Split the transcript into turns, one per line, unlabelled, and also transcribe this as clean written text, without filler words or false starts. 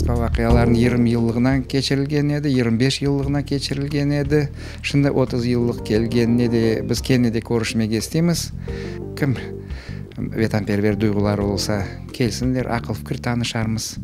Moskva vaqialarınıñ 20 yıllığına keçirilgen edi, 25 yıllığına keçirilgen edi. Şimdi 30 yıllıq kelgenine de biz kene de körüşmege isteymiz. Kim vetanperver duyğuları olsa, kelsinler, aqıl-fikir tanışarmız.